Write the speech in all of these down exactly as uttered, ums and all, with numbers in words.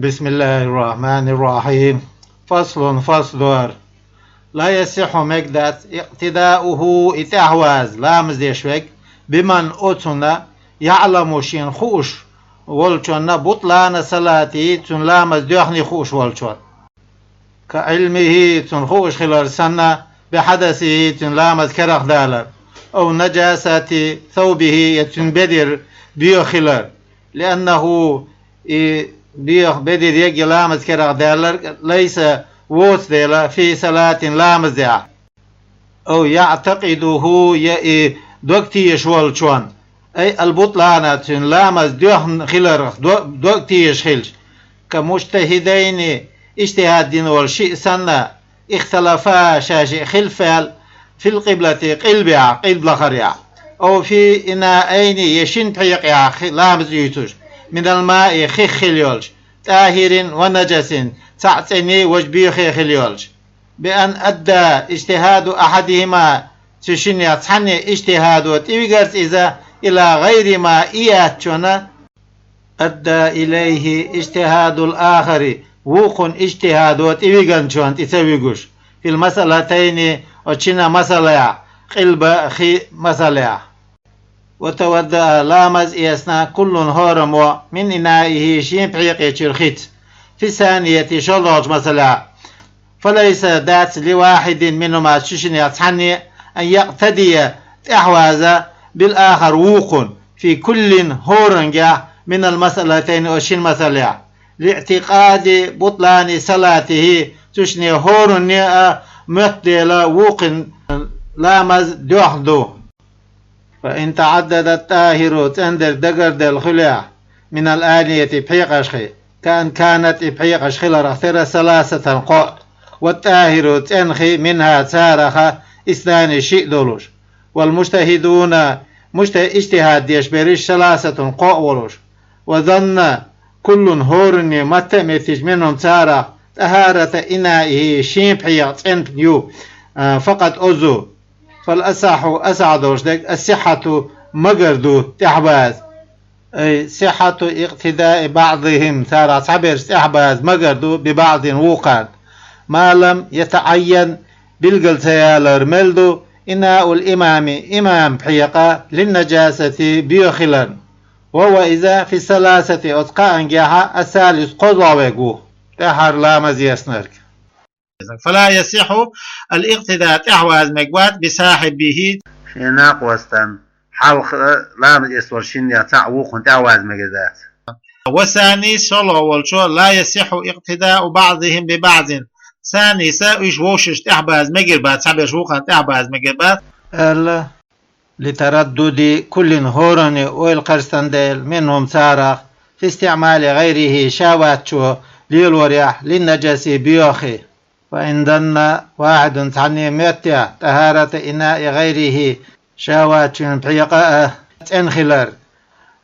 بسم الله الرحمن الرحيم. فصل, фасл дар. لا يصح, мегаш дац, اقتداؤه, и тӀаьхьаваза, ламаз деш верг, بمن, оцунна, يعلم, шийна хууш волчунна, بطلان صلاته, цун ламаз доьхний хууш волчунна. كعلمه, цунна хууш хилар санна, بحدثه, цун ламаз керахдалар, أو نجاسة ثوبه, я цун бедер боьха хилар. لأنه, и боьха бедер йола ламаз керахдаьлар, ليس, воаца дела, في صلاة, ламазехь. أو يعتقده, я и дог тешаш волчунна, أي البطلان, цун ламаз доьхна хиларах до-, дог тешаш хилча. كمجتهدين, иджтихӀад дина волу шиъ санна, اختلفا, шаьш-шиъ хилфа яьлла, في القبلة, къилбехь, къилба лахарехь, أو في إناءين, я шина пхьекъехь хи-, ламаз оьцуш, من الماء, хих хилла йолчу, طاهر ونجس, цхьаъ цӀена, важа боьха хилла йолчу. بأن أدى اجتهاد أحدهما, цу шиннех цхьанне иджтихӀадо тӀевигарца иза, إلى غير ما, и яьчунна, أدى إليه اجتهاد الآخر, вукхунна иджтихӀадо тӀевиганчунна тӀе ца вуьгуш, في المسألتين, оцу шина масалехь, къилба, хи масалехь. وتوضأ, ламаз эцна, كل, хӀораммо, من إنائه, шен пхьекъечуьра хица, في الثانية, шолгӀачу масалехь. فليس, дац, لواحد منهما, цу шиннех цхьанне, أن يقتدي, тӀаьхьаваза, بالآخر, вукхунна, في كل, хӀорангехь, من المسألتين, оцу шина масалехь, لاعتقاد بطلان صلاته, цу шинне хӀоранне а моьтту дела вукхун ламаз доьхна ду. فإن تعدد الطاهر, цӀена дерг дагарделла хуьлехь, من الآنية, пхьекъашхи, كأن كانت, и пхьекъаш хиларх тера, ثلاثة, кхоъ, والطاهر, цӀена хи, منها, царах, اثنان, шиъ долуш, والمجتهدون, мужта-, иджтихӀад деш берриш, ثلاثة, кхоъ волуш, وظن كل, хӀоранне матта а меттича, منهم, царах, طهارة إنائه, шен пхьекъа цӀена ю, а, فقط, оцу. فالأصح, асахь долуш дерг, الصحة, магар ду, тӀаьхьабаза. أي صحة اقتداء بعضهم, царах цхьаберш тӀаьхьабаза магар ду, ببعض, вукхарна. ما لم يتعين, билгал ца ялар мел ду, إناء الإمام, имам пхьекъа, للنجاسة, боьха хиларна. وهو, иза, في الثلاثة, оцу кхаангехьа, الثالث, кхозлагӀа верг ву, тӀаьххьара ламаз эцнарг. فلا يصح الاقتداء, тӀаьхьаваза мегаш вац, بصاحبه, шен накъостан, хьалха ламаз эцна волчу шиннех цхьаъ вукхунна тӀаьхьаваза мегар дац. والثاني, шолгӀа волчо, لا يصح اقتداء بعضهم ببعض, царнийца уьш вовшашна тӀаьхьабаза мегар бац, цхьаберш вукхарна тӀаьхьабаза мегар бац, аьлла. لتردد كل, хӀоранне ойла кхарстан дела, منهم, царах, في استعمال غيره, ша вацчо лелорехь, للنجس, боьхахи. فإن ظن واحد, цхьанне моьттехь, طهارة إناء غيره, ша вацчун пхьекъа а цӀена хилар,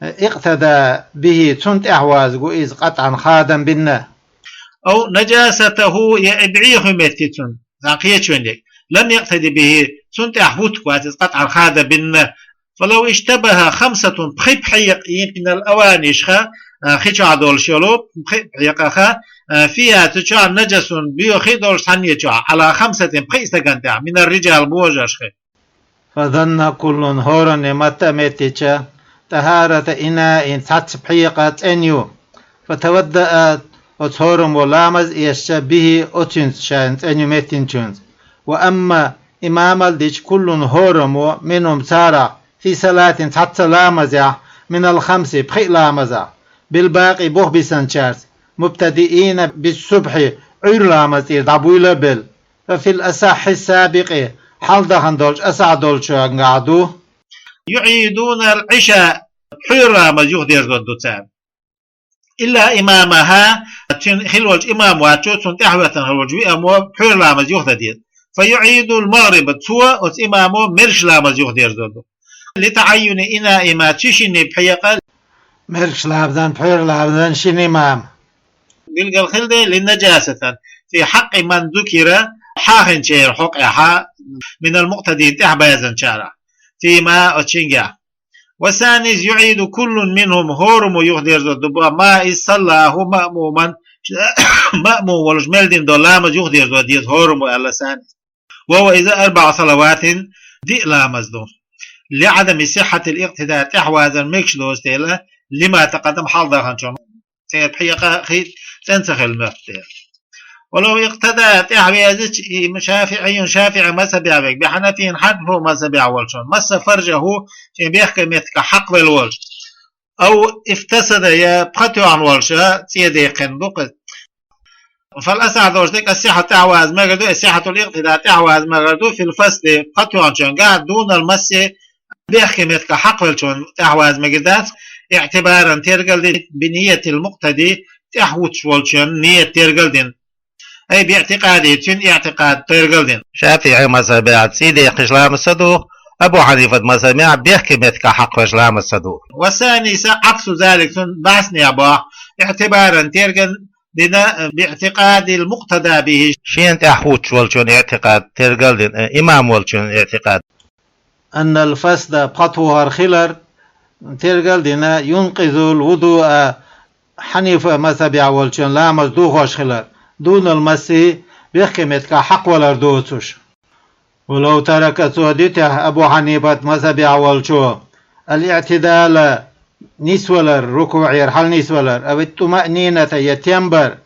اقتدى به, цунна тӀаьхьаваза ву иза, قطعا, хадам бинна. أو نجاسته, я и бӀехо меттиг цуьнан, цхьа кхечун дерг, لم يقتد به, цунна тӀаьхьа хӀуттуш вац иза, قطعا, хадам бинна. فلو اشتبه خمسة, пхи пхьекъа, من الأواني, ишха, а, хи чохь долуш йолу, пхи пхьекъаха, а, فيها, цу чохь, نجس, боьха хи долуш цхьанне чохь, على خمسة, пхи стагана тӀехь, من الرجال, божаршхи. فظن كل, хӀоранне матта а меттича, طهارة إناء, цхьацца пхьекъа цӀена ю. فتوضأ, оцу хӀораммо ламаз эцча, به, оцуьнца, шайна цӀена ю меттинчуьнца. وأما, имамалла дича, كل, хӀораммо, منهم, царах, في صلاة, цхьацца ламазехь, من الخمس, пхи ламазах, بالباقي, бух бисанчаьрца, مبتدئين بالصبح, Ӏуьйра ламаз тӀера дӀабуьйлабелла. ففي الأصح السابق, хьалдахана долчу асахь долчуьнгахь ду. يعيدون العشاء, пхьуьйра ламаз юхадерзор ду цара. إلا إمامها, цуьнан хилла волчу имам вацчо, цунна тӀаьхьахӀоьттина хилла волчу виамо пхьуьйра ламаз юхадан деза. فيعيد المغرب, цо, оцу имамо, маьрша ламаз юхадерзор ду. لتعين إناء ما, цу шиннан пхьекъа, маьрша ламазан, пхьуьйра ламазан шина имам. Билгал хилла де, لنجاسة, في حق من ذكر, хьахийнчеран хьокъехь, من المقتدين, тӀаьхьабаьзначарах, فيما, оцу шингахь. والثاني يعيد كل منهم, хӀораммо юхадерзор ду, ما, صلاه مأموما, маъмум волуш мел дина долу ламаз юхадерзо деза хӀораммо аьлла санна. وهو إذا أربع صلوات диъ ламаз ду. لعدم صحة الاقتداء тӀаьхьавазар мегаш доцу дела, لما تقدم хьалха даханчунна. Церан пхьекъа хи цӀена ца хилла моьтту дела. ولو اقتدى тӀаьхьавезача и шафиӀийюн шафиӀи мазхьабехь верг, بحنفي хьанфу мазхьабехь волчун, مس فرجه шен бехке меттигехь хьакхавелла волуш, أو افتسد я пха тоьхна волуш, цӀе деккхина ду кхуза. فالأصح долуш дерг الصحة тӀаьхьаваза мегар ду, и صحة الاقتداء тӀаьхьаваза мегар ду, في الفسد пха тоьхначуьнгахь, دون المس бехке меттигехь хьакхавеллачунна тӀаьхьаваза мегар дац, اعتبارا тергал дина, بنية المقتدي тӀаьхьа вуьтуш волчун ният тергал дина. أي باعتقاده цуьнан иӀтикъад тергал дина. ШафиӀи мазхьабехь цӀе деккхаш ламаз ца духу, Абу Хьанифат мазхьабехь бехке меттигехь хьакхавеш ламаз ца духу. والثاني са عكس ذلك цунна бӀаьсне боху, اعتبارا тергал дина, باعتقاد المقتدى به шена тӀаьхьа вуьтуш волчун иӀтикъад тергал дина, э, имам волчун иӀтикъад. أن الفسد пха тохар хилар тергал дина, ينقض الوضوء Хьанифа мазхьабехь волчун ламаз дохош хилар, دون المس бехке меттигехь хьакхавалар доцуш. ولو ترك цо дитехь Абу Хьанифат мазхьабехь волчо الاعتدال нисвалар, рукуӀера хьалнисвалар, أو الطمأنينة я тем бар,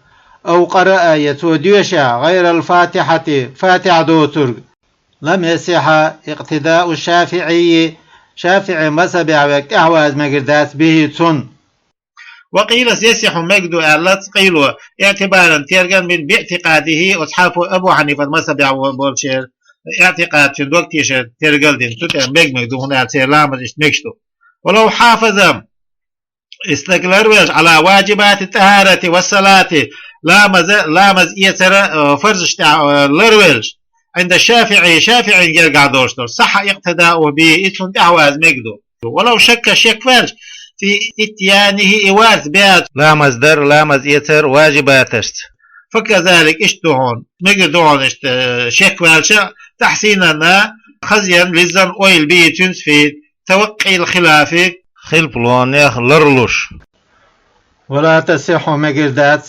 أو قرأ я цо доьшехь غير الفاتحة фатихьа доцург, لم يصح اقتداء الشافعي шафиӀи мазхьабехь верг тӀаьхьаваза мегар дац به цунна. وقيل يصح мегар ду аьлла цкъа къайло, اعتبارا тергал дина, باعتقاده оцу хьафу Абу Хьанифат мазхьабехь во-, болчеран иӀтикъад, цуьнан дог тешар тергал дина, цу тӀе мега-мега ду, хӀунда аьлча церан ламаз иштта мегаш ду. ولو حافظ и стаг ларвелча على واجبات الطهارة والصلاة ламаза, ламаз эцара, э, фарзаш тӀехь, э, ларвелча, عند الشافعي шафиӀин гергахь долуш долу, صح اقتداؤه به и цунна тӀаьхьаваза мегар ду. ولو شك шек ваьлча في إتيانه и варца беа ламаз дар, ламаз эцар важибаташца. فكذلك иштта ду хьуна, мегар ду хьуна иштта, э, шек ваьлча, تحسينا хазъян, лиззан ойла бийцинца في توقي الخلاف хилпалонех ларлуш. ولا تصح мегар дац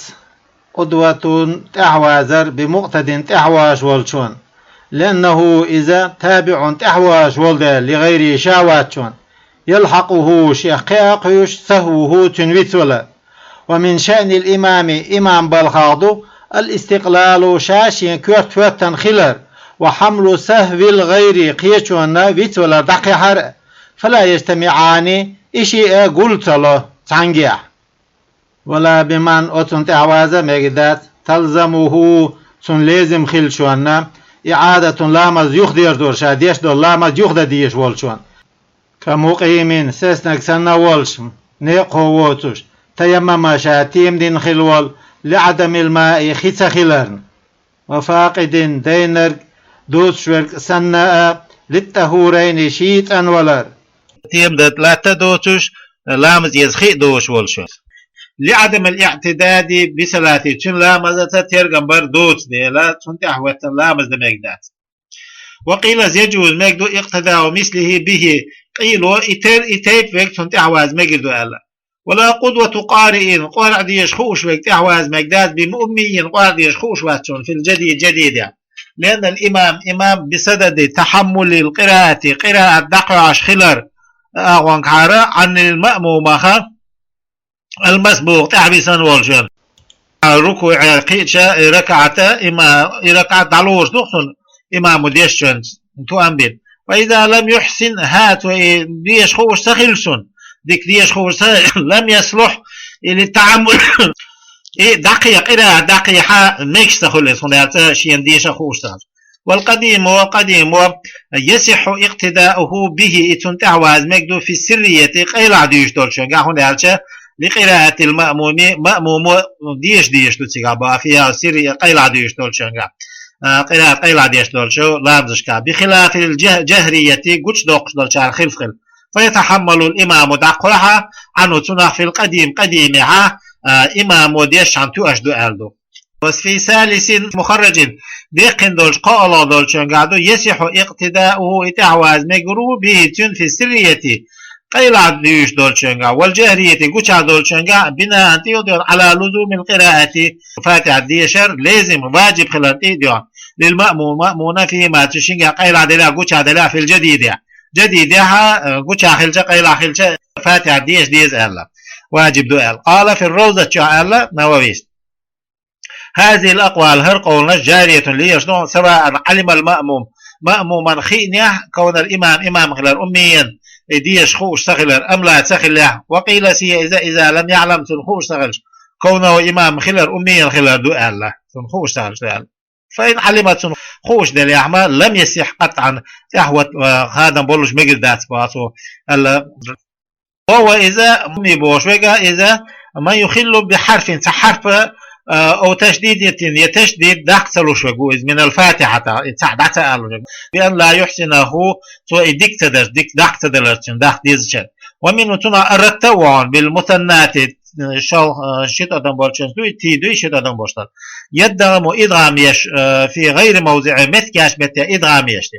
قدوة тӀаьхьавазар بمقتد тӀаьхьавазаш волчун, لأنه иза تابع тӀаьхьавазаш волу дела لغيره ша вацчун, يلحقه шех кхиа кхуьуш سهوه цуьнан вицвалар. ومن شأن الإمام имам балхах ду الاستقلال ша шен коьрта хӀоьттина хилар, وحمل سهو الغير кхечунна вицвалар дӀакхехьар а, فلا يجتمعان и шиъ а гул ца ло цхьаьнгехь. ولا بمن оцунна тӀаьхьаваза мегар дац تلزمه цунна лезам хилчунна إعادة ламаз юхадерзор ша деш долу ламаз юхадан дезаш волчун. كمقيم сеснаг санна волуш, некъахо воцуш, تيمم ша тема дина хилла волу لعدم الماء хи ца хиларна. وفاقد дайнарг доцуш верг санна а للطهورين ший цӀанвалар. Тема дан латта а доцуш, ламаз эца хи а доцуш волчун. لعدم الاعتداد بصلاته цуьнан ламазаца тергам бар доцу дела, цунна тӀаьхьахӀоьттина ламаз дан мегар дац. وقيل يجوز мегар ду اقتداء مثله به къайло и тер-, и тайпа верг цунна тӀаьхьаваза мегар ду аьлла. ولا قدوة قارئ къоръа дезаш хууш верг тӀаьхьаваза мегар дац بمؤمي къоръа дезаш хууш вацчунна في الجديد جديد. لأن الإمام имам بصدد تحمل القراءة къираат дӀакхоьхьуш хилар агӀонгахьара عن المأموم المسبوق тӀаьхьависина волчун. РукуӀе кхиъча и ракаӀата има-, и ракаӀат дӀалуш ду цунна имамо дешчунца, туам бина. فإذا لم يحسنها цо и дезаш хууш ца хилла цунна, дика дезаш хууш ца, لم يصلح и للتحمل и дӀакхе-, къираат дӀакхехьа мегаш ца хуьлу иза, хӀунда аьлча шена деша хууш ца хилча. والقديم къадимо يصح اقتداؤه به и цунна тӀаьхьаваза мегар ду في السرية къайлахь дуьйцуш долчуьнгахь, хӀунда аьлча لقراءة المأموم маъмумо деша дезаш ду цигахь боху, فيها السرية къайлахь дуьйцуш долчуьнгахь, а, къираат къайлахь деш долчу ламазашкахь, بخلاف الجه-، الجهرية гучудоккхуш долчарна хилла хила. فيتحمل الإمام дӀакхойхьа عنه цунах في القديم къадимехьа, а, имамо дешчхьана тоьаш ду аьлла ду. وفي ثالث مخرج деккхина долчу кхоалгӀа долчуьнгахь ду يصح اقتداؤه и тӀаьхьаваза мегар ву به цуьнан في السرية къайлагӀа дуьйцуш долчуьнгахь, والجهرية, гучахь долчуьнгахь, بناء, тӀе а доьгӀна, على لزوم القراءة, Фатихьа дешар лезим, важиб хилар тӀе а доьгӀна, للمأموم, маъмума, فيهما, цу шингахь къайлагӀа делахь, гучахь делахь, في الجديد, жадидехь, э, гучахь хилча, къайлагӀа хилча, Фатихьа деша деза аьлла, важиб ду аьлла. قال في الروضة чохь аьлла Нававис: هذه الأقوال, хӀара къовланаш, جارية, лелаш ду, سواء علم المأموم, маъмуман хиънехь, كون الإمام, имам хилар, أميا, и деша хууш ца хилар, أم لا, ца хилехь, وقيل هي إذا, إذا لم يعلم, цунна хууш ца хилча, كونه, имам хилар, أميا хилар ду аьлла, цунна хууш ца хилча ду аьлла. فإن علم, цунна хууш делахь ма, لم يصح قطعا, тӀаьхьа ват-, а, хадам болуш мегар дац боху цо аьлла. وهو иза, أمي бохуш верг а, иза, من يخل بحرف, цхьа хьарф, а, أو تشديدة, я ташдид, даккха ца луш верг ву иза, من الفاتحة, и цхьаъ дӀа ца алуш верг, بأن لا يحسنه, цо и дика ца дарца, дика даккха ца даларца, даккха дезачара. ومنه, цунах أردت а ву хьуна, بالمثناة, шал-, а, ши тӀадам болчуьнца дуй, ти дуй, ши тӀадам болуш дара. يدغم, идгӀам еш, а, في غير موضعه, меттигаш метте идгӀам еш.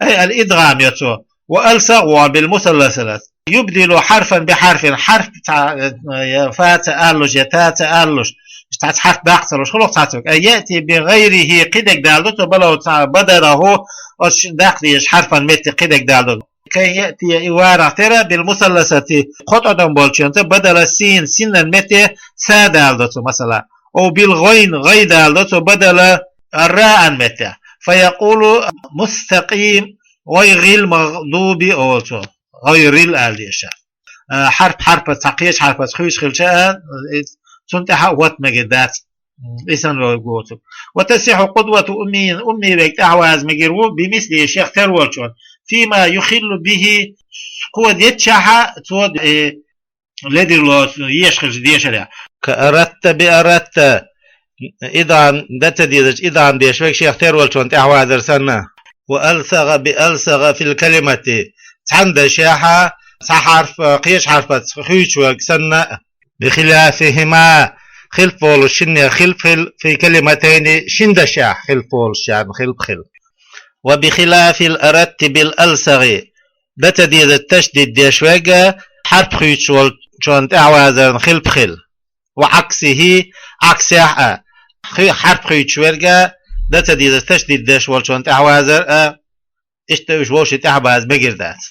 أي الإدغام ю цо. وألصغ а ву хьуна بالمثلثة. يبدل حرفا بحرف, хьарф цхьа, э, я фа ца алуш, я та ца алуш, цхьацца хьарф даккха ца луш, хӀуллакх цхьацца верг. أي يأتي بغيره, кхидерг далла ду цо, балав цхьа بدله, оцу шин даккха дезачу хьарфан метте кхидерг далла ду. كي يأتي, и варах тера, بالمثلثة, кхо тӀадам болчуьнца, بدل السين, синан метте са далла ду цо, масала. أو بالغين, гӀай далла ду цо, بدل الراء метте. فيقول مستقيم غير المغضوب олу цо. غير ال аьлла деза. А, хьарф хьарфаца, цхьа кхечу хьарфаца хуьйцуш хилча а, и, цунна тӀаьхьа а хӀотта мегар дац. М, и санна вай гоцург. وتصح قدوة أمي, умми верг тӀаьхьаваза мегар ву, بمثله, шех тера волчунна. فيما يخل به, кхо деччахьа цо, э, ледарло еш хилча дешарехь. كأردت بأردت, идгӀам дан ца дезачу идгӀам деш верг шех тера волчунна тӀаьхьавазар санна. وألصغ بألصغ في الكلمة, цхьана дашехьа, цхьа хьарф, кхечу хьарфаца хуьйцуш верг санна. بخلافهما, хилф волуш шиннех хилф хила, في كلمتين, шина дашехь хилф волуш шарна хилф хила. وبخلاف الأردت بالألصغ, дан ца дезачу ташдид деш верг а, хьарф хуьйцуш волчунна тӀаьхьавазарна хилф хила. وعكسه, Ӏаксехь а, хи-, хьарф хуьйцуш верг а, дан ца дезачу ташдид деш волчунна тӀаьхьавазар а, иштта уьш вовшийн тӀаьхьабаза мегар дац.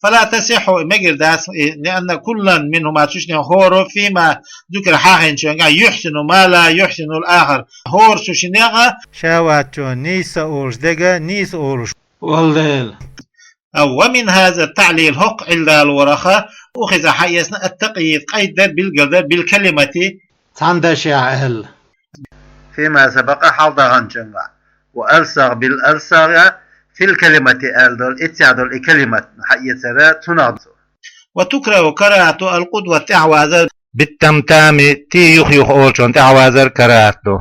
فلا تصح, мегар дац, и, لأن كلا منهما, цу шиннех хӀора, فيما ذكر, хьахийнчуьнгахь, يحسن ما لا يحسن الآخر, хӀора цу шиннех а, ша вацачунна нийса олуш дерг а нийса олуш волу дела. А, ومن هذا التعليل, хӀокху Ӏилла далорах а, أخذ, хьаэцна, التقييد, къайддар, билгалдар, بالكلمة, цхьана дашехь аьлла. فيما سبق, хьалдаханчуьнгахь. وألصغ بالألصغ في الكلمة аьлла долу, эццехь долу и калимат хьаэцара цунах ду. وتكره, карахӀат ду, القدوة, тӀаьхьавазар, بالتمتام, ти юх-юха олучунна тӀаьхьавазар карахӀат ду.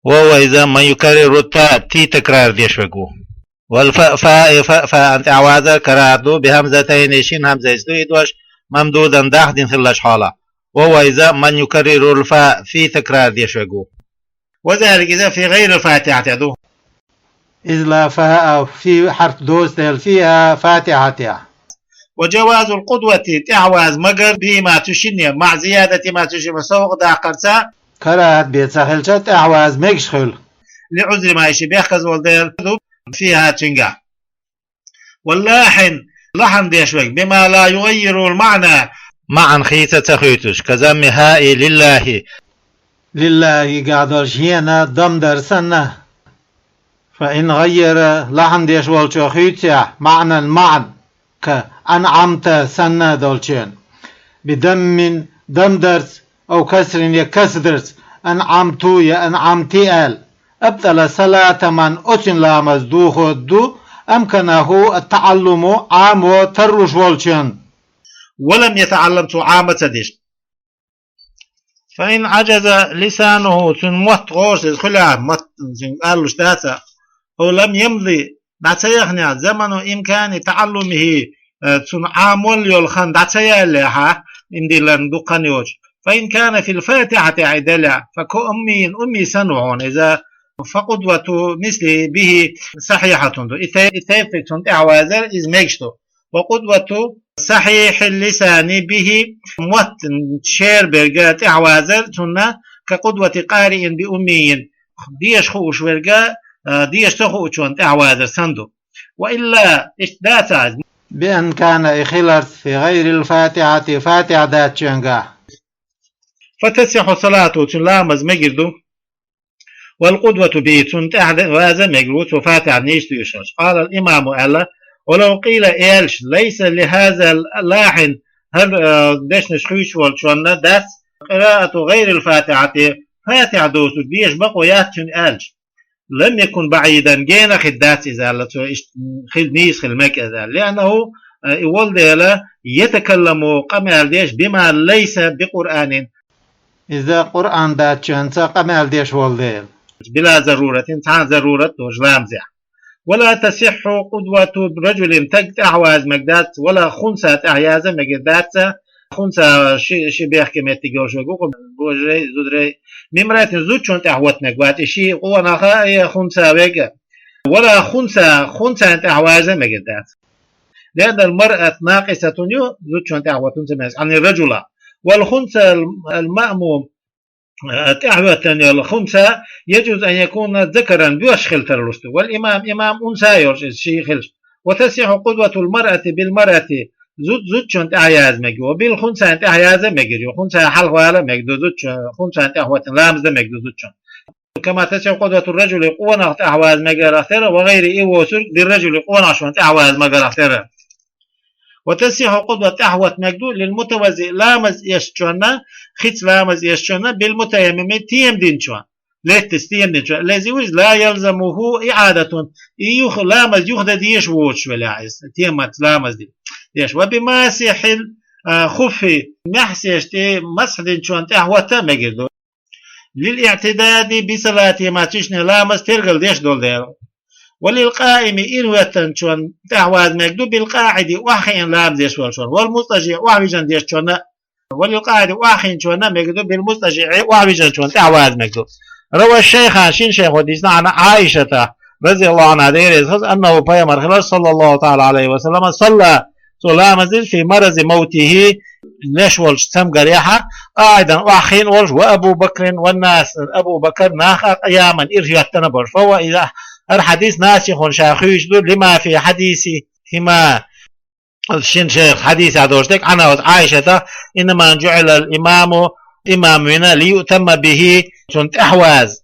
وهو иза من يكرر التاء, ти такрар деш верг ву. والفأفاء, фаъфаъан тӀаьхьавазар карахӀат ду, بهمزتين, шина хьамзайца ду и дош, ممدودا, дахдина хиллачу хьолахь. وهو иза من يكرر الفاء, фи такрар деш верг ву. وذلك иза في غير الفاتحة ду. إذ لا فاء, фи хьарф доцу дела, فيها, Фатихьатехь. وجواز القدوة, тӀаьхьаваза магар, بهما, цу шинне, مع زيادة ما, цу шинне совгӀат даккхарца, карахӀат бен ца хилча, тӀаьхьаваза мегаш хуьлу. لعذر ما, и ши бехказа волу дела ду, فيها, цуьнгахь. واللاحن, лахьан деш верг, بما لا يغير المعنى, маьӀна хийца ца хуьйцуш, كضم الهاء لله. لله гахь долуш хьенан дам дар санна. فإن غير, лахьан деш волчо хуьйцехь, معنى, маьӀна, كأنعمت санна долчун. بضم, дам дарца, أو كسر, я касдарца, أنعمت, я أنعمت аьлла. أبطل صلاة من, оццун ламаз дохо ду, أمكنه التعلم, Ӏамо тарлуш волчун. ولم يتعلم, цо Ӏама ца деш. فإن عجز لسانه, цуьнан мотт гӀорасиз хуьлахь, мотт цуьнан алалуш дацахь, أو لم يمض, дӀа ца яхнехь, زمن إمكان تعلمه, э, цунна Ӏамол йолу хан дӀа ца яьллехьа, имдилларна дукха хан йоцуш. فإن كان في الفاتحة, и делахь, فكأمي, умми санна ву хьуна иза, فقدوة مثله به صحيحة ду. И тей-, и тайпа цунна тӀаьхьавазар иза мегаш ду. وقدوة صحيح اللسان به, мотт шера берга тӀаьхьавазар цунна, كقدوة قارئ بأمي, деша хууш верга, а, деша ца хуучунна тӀаьхьавазар санна ду. وإلا, иштта дац из. بأن كان, из хиларца, في غير الفاتحة, Фатихьа даьчонгахь. فتصح صلاته, цун ламаз мегар ду. والقدوة به, цунна тӀаьхьаваза мегар ву, цо Фатихьа нийса доьшуш. قال الإمام, аьлла, ولو قيل, аьлча, ليس لهذا اللحن, хӀара, а, дешнаш хуьйцуш волчунна дац, قراءة غير الفاتحة, Фатихьа доцург деша бокъо яц цунна аьлча, لم يكن بعيدا, генахь хир дац из аьлла, цо иштта хила, нийса хила мег из аьлла. لأنه, а, из волу дела, يتكلم, къамел деш, بما ليس بقرآن, иза Къуръан даьчунца къамел деш волу дела. بلا ضرورة, цхьана зарурат долчу ламазехь. ولا تصح قدوة رجل, стаг тӀаьхьаваза мег дац, ولا خنثى, тӀаьхьаваза мег дац, خنثى ши, ши бехке меттиг йолуш верг ву-кх, божарий, зударий, بامرأة, зудчунна тӀаьхьаватта мег вац, и ши къонах а, и خنثى верг а. ولا خنثى, خنثى тӀаьхьаваза мег дац. لأن المرأة ناقصة, ю, зудчунна тӀаьхьаватта хӀунда ца мегаш, عن الرجل. والخنثى المأموم, а, тӀаьхьаветтина йолу خنثى, يجوز أن يكون ذكرا, боьрша хила тарлуш ду. والإمام, имам, أنثى йолуш иза ши хилча. وتصح قدوة المرأة بالمرأة, зуд, зудчунна тӀаьхьаваза мег ю, وبالخنثى, тӀаьхьаваза мегар ю, خنثى хьалхавала мег ду зудчунна, خنثى тӀаьхьаветтина ламаз дан мег ду зудчунна. كما تصح قدوة الرجل, къонах тӀаьхьаваза мегарах тера, وغيره, и воцург, بالرجل, къонахчунна тӀаьхьаваза мегарах тера. وتصح قدوة, тӀаьхьаватта мег ду, للمتوضئ, ламаз эшначунна, хица ламаз эшначунна, بالمتيمم, тема динчунна, лаьттаца тема динчунна, الذي, иза, لا يلزمه إعادة, и юха, ламаз юха дан дезаш воцуш велахь иза, темаца ламаз дина дезаш. وبماسح الخف, маьхьсешна тӀе масхь динчунна тӀаьхьаватта а мегар ду. للاعتداد بصلاتهما, цуьнан ламаз тергал деш долу дела. وللقائم, ирахӀоьттинчунна тӀаьхьаваза мег ду, بالقاعد, охьахиъна ламаз деш волчунна, والمضطجع, охьавижина дешчунна, وللقاعد, охьахиъначунна мег ду, بالمضطجع, охьавижинчунна тӀаьхьаваза мег ду. روى الشيخان, шина шайхо дийцина, عن عائشة, رضي الله عنها, Дела реза хилла, أنه, пайхамар хилар, صلى الله تعالى عليه وسلم, صلى, цо ламаз дира, في مرض موته, леш волчу цамгарехьа, قاعدا, охьахиъна волуш, وأبو بكر والناس, Абу Бакр, нах а, قياما, ирахӀоьттина болуш. فهو, иза, хӀара хьадис, ناسخ, ша хуьйцуш ду, لما في حديثهما, шина шайхан хьадисехь долуш дерг, عن, Ӏайшата, إنما جعل الإمام, имам вина, ليؤتم به, цунна тӀаьхьаваза,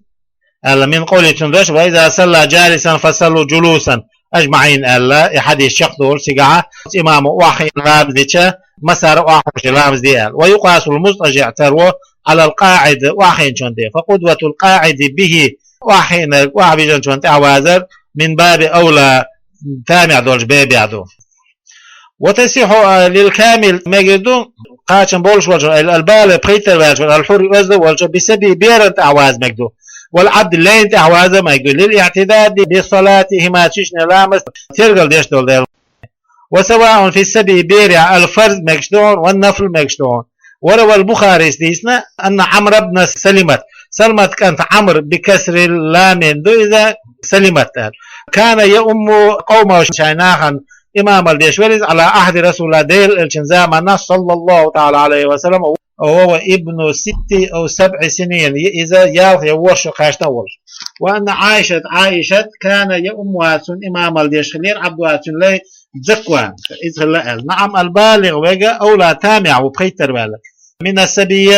аьлла, من قوله, цуьнан дош, وإذا صلى جالسا فصلوا جلوسا أجمعين, аьлла, и хьадис чекхдолуш цигахь, имамо охьахиъна ламаз дича, массара а охьахиъна ламаз де аьлла. ويقاس المضطجع, таро, على القاعد, охьахиъначунна де. فقدوة القاعد به, охьахиънарг охьавижинчунна тӀаьхьавазар, من باب أولى, тамехь долчу бабехь ду. وتصح, а, للكامل, мегар ду, кхачам болуш волчу, أي البالغ, пхийттара ваьллачу, الحر, оьзда волчу, بالصبي, берана тӀаьхьаваза мег ду, والعبد, лайна тӀаьхьаваза мег ду, للاعتداد بصلاتهما, цуьнан ламаз тергал деш долу дела. وسواء في الصبي, берехь, الفرض мегаш ду хьуна, والنفل мегаш ду хьуна. وروى البخاري, дийцина, أن عمرو بن سلمة, Салмат кӀант Ӏамр, بكسر اللام, ду иза, Салимат аьлла. كان يؤم قومه, шайн нахана имамалла деш вара иза, على عهد رسول الله, Делан элчан заманахь, صلى الله تعالى عليه وسلم, وهو ابن ست أو سبع سنين, иза ялх я ворхӀ шо кхаьчна а волуш. وأن عائشة, Ӏайшат, كان يؤمها, цунна имамалла деш хиллера, عبدها, цуьнан лай, Закван, иза хилла аьлла. نعم، البالغ, верг а, أولى, тамехь ву, пхийттара ваьлларг, من الصبي,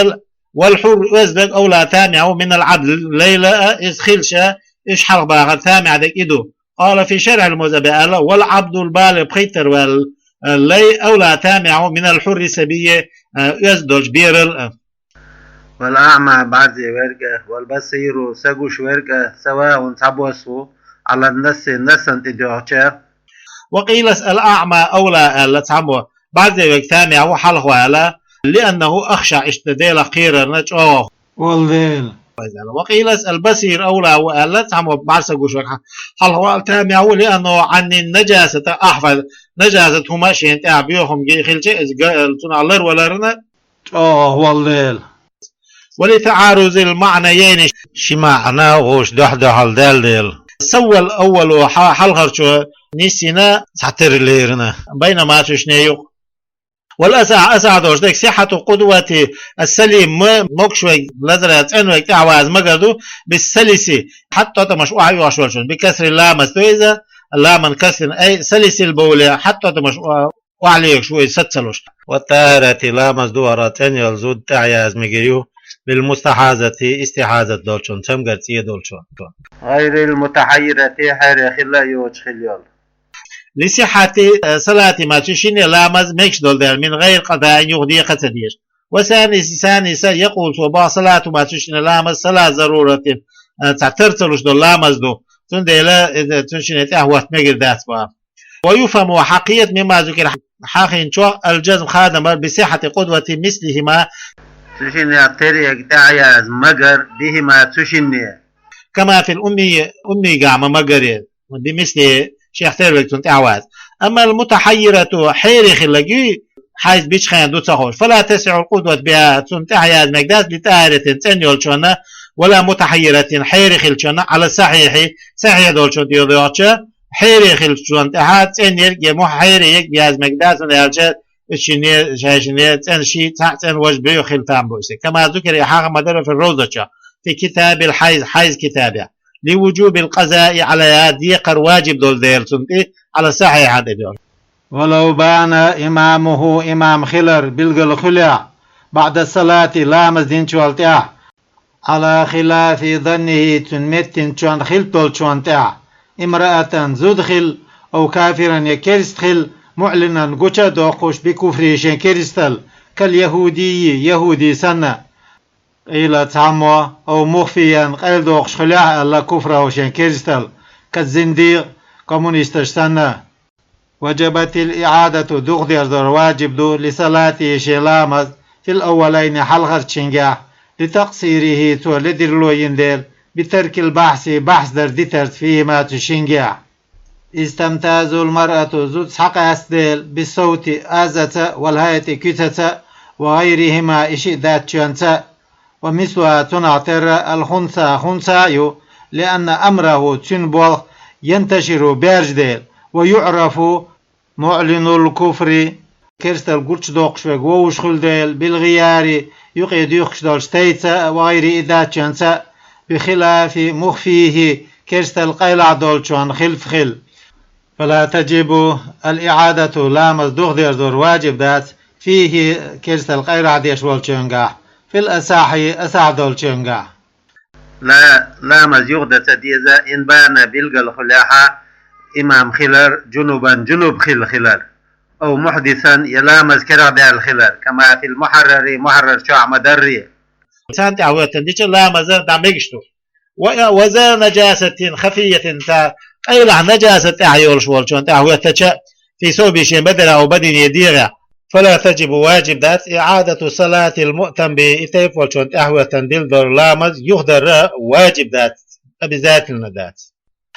والحر, оьзданг, أولى, тамехь ву, من العبد, лайла а, иза хилча, уьш хьалха бахар тамехь дерг и ду. قال في شرح المذهب, аьлла, والعبد البالغ, пхийттара ваьлла, а, лай, أولى, тамехь ву, من الحر الصبي, а, оьзда долчу берал а. والأعمى, бӀарзе верг а, والبصير, са гуш верг а, سواء, цхьабосса ву, على النص, нассана тӀедоьгӀча. وقيل الأعمى أولى, аьлла цхьаммо, бӀарзе верг тамехь ву, хьалха вала, لأنه أخشع, иштта Делах кхерарна чӀогӀа волу дела. وقيل البصير أولى ву, аьлла цхьаммо, бӀарса гуш верг хьа-, хьалха вала тамехь ву, لأنه عن النجاسة أحفظ, нажасат хӀума шена тӀехь боьха хӀума хилча, иза га-, цунах ларваларна чӀогӀа волу дела. ولتعارض المعنيين, ши маьӀна гӀуш дуьхь-дуьхьал даьлла дела. سوى الأول, хьа-, хьалхарчо нисйина, цхьатера лерина. بينهما, цуьнан юкъа. والأصح, асахь долуш дерг, صحة القدوة السليم, м-, могуш верг, лазара цӀена верг тӀаьхьаваза магар ду, بالسلس, хьатта тӀатӀамаш охьа а оьхуш волчун, بكسر اللام, то есть, لام كسر, أي سلس البول, хьатта тӀатӀамаш о-, охьалегаш ву иза саца ца луш. والطاهرة, ламаз духуш цӀена йолу зуда тӀаьхьаяза мегар ю, بالمستحاضة, истихьазат долчун, цамгар цӀе долчун. غير المتحيرة, хьере хилла а йоцуш хилла йолу. لصحة صلاتهما, цу шинне ламаз мегаш долу дела, من غير قضاء, юха декхар ца дезаш. والثاني, ثاني, يقول, цо боху, صلاتهما, цу шинне ламаз, صلاة ضرورة, цхьа тар ца луш долу ламаз ду. Цундела иза цу шинне тӀаьхьахӀотта мегар дац боху. ويفهم, хьакхета, مما ذكر, хьахийначух, الجزم, хадамар, بصحة قدوة مثلهما, цу шинне тера ерг тӀаьхьаяза магар, بهما, цу шинне. كما في الأمي, уммигахь ма-, магаре, بمثله, шех тера верг цунна тӀаьхьаваза. أما المتحيرة, хьере хилларг, хьайз бичхьана ду ца хууш, فلا تصح القدوة بها, цунна тӀаьхьаяза мегар дац, لطاهرة, цӀена йолчунна, ولا متحيرة, хьере хиллачунна, على الصحيح, сахьихь долчун тӀе йогӀучу, хьере хиллачунна тӀаьхьа цӀена ерг я муха хьере ерг яза мегар дац, хӀунда аьлча, уьш шинне, шайн шинне цӀена ши, цхьаъ цӀена важа бен хила там бу иза. كما ذكر, и хьаха ма-дарра, في الروضة, في كتاب الحيض, хьайз китабехь. لوجوب القضاء عليها, декхар ваджиб долу дела цунна тӀе, على الصحيح, тӀе доьху. ولو بان إمامه, имам хилар билгала хуьлехь, بعد الصلاة, ламаз динчул тӀаьхьа, على خلاف ظنه, цуьнан меттинчунна хилпа долчунна тӀехь, امرأة, зуда хила, أو كافرا, я керста хила, معلنا, гуча а доккхуш, بكفره, шен керстал, كاليهودي, яхӀуди санна. قيل, цхьаммо, أو مخفيا, къайладоккхуш хуьлехь а аьлла, كفره, шен керстал, كالزنديق, коммунисташ санна. وجبت الإعادة, духадерзор ваджиб ду, لصلاته, шен ламаз, في الأولين, хьалхарчу шингехь, لتقصيره, цо ледарло йина дела, بترك البحث, бахьс дар дитарца, فيهما, цу шингехь. إذ تمتاز المرأة, зуда схьакъаьста дела, بالصوت, азаца, والهيئة, куьцаца, وغيرهما, и шиъ даьччуьнца, ومثلها, цунах терра, الخنثى, хунса а ю, لأن أمره, цуьнан болх, ينتشر, баьржа дела, ويعرف معلن الكفر, керстал гучадоккхуш верг вовшах хуьлу дела, بالغيار, юкъе дуьйхкуш долчу тайца а, وغيره, и даьччуьнца а, بخلاف مخفيه, керстал къайлахь долчунна хилпа хила. فلا تجب الإعادة, ламаз духадерзор ваджиб дац, فيه, керстал къайлахь деш волчуьнгахь, في الأصح, асахь долчуьнгахь. Ла-, ламаз юхадан ца деза, إن بان, билгала хуьлехь, имам хилар, جنبا, жунуб хилла хилар, أو محدثا, я ламаз карахь даьлла хилар, كما في المحرر, Мухьаррар чохь ма-дарра. Царна тӀехь хӀоьттина дича ламаз дӀа мегаш ду. وذا نجاسة خفية, цхьа къайлахь нажасат тӀехь йолуш волчунна тӀехь хӀоьттича, في ثوبه, шен бедарехь, أو بدنه, дегӀехь, فلا تجب, ваджиб дац, إعادة صلاة المؤتم به, и тайпа волчунна тӀехь хӀоьттина дилла долу ламаз юхадарра ваджиб дац, обязательно дац.